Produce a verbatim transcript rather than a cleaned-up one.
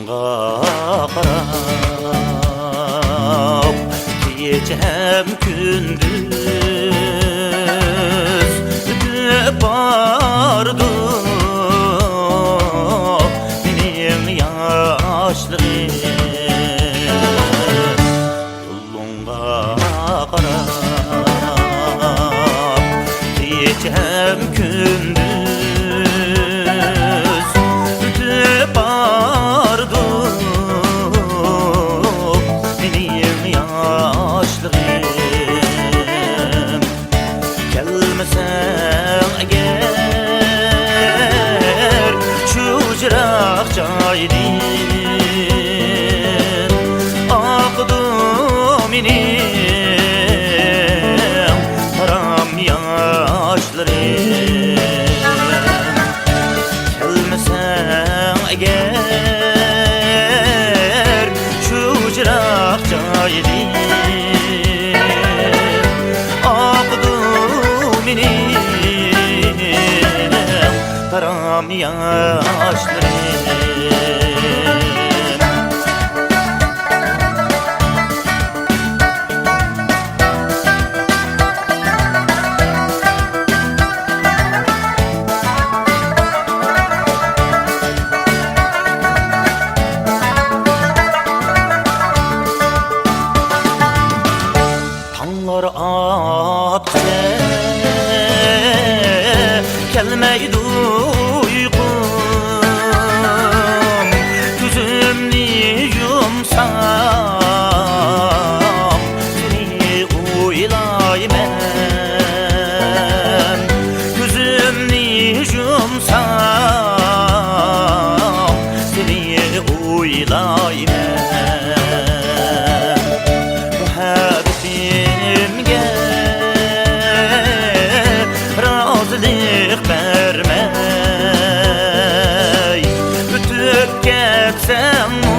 قاراپ، كېچە ھەم كۈندۈز ئۆتۈپ بارىدۇ مېنىڭ ياشلىرىم. يولۇڭغا قاراپ، كېچە ھەم كۈندۈز ئۆتۈپ بارىدۇ مېنىڭ ياشلىرىم. كەلمىسەڭ ئەگەر شۇ يىراق جايدىن، ئاقىدۇ مېنىڭ قارام ياشلىرىم. كەلمىسەڭ ئەگەر شۇ يىراق جايدىن، ئاقىدۇ مېنىڭ قارام ياشلىرىم. تاڭلار ئاتسا، كەلمەيدۇ ئۇيقۇم. كۆزۈمنى يۇمسام، سېنى ئويلايمەن. كۆزۈمنى يۇمسام، سېنى ئويلايمەن. مۇھەببىتىمگە رازىلىق بەرمەي، ئۆتۈپ كەتسەڭمۇ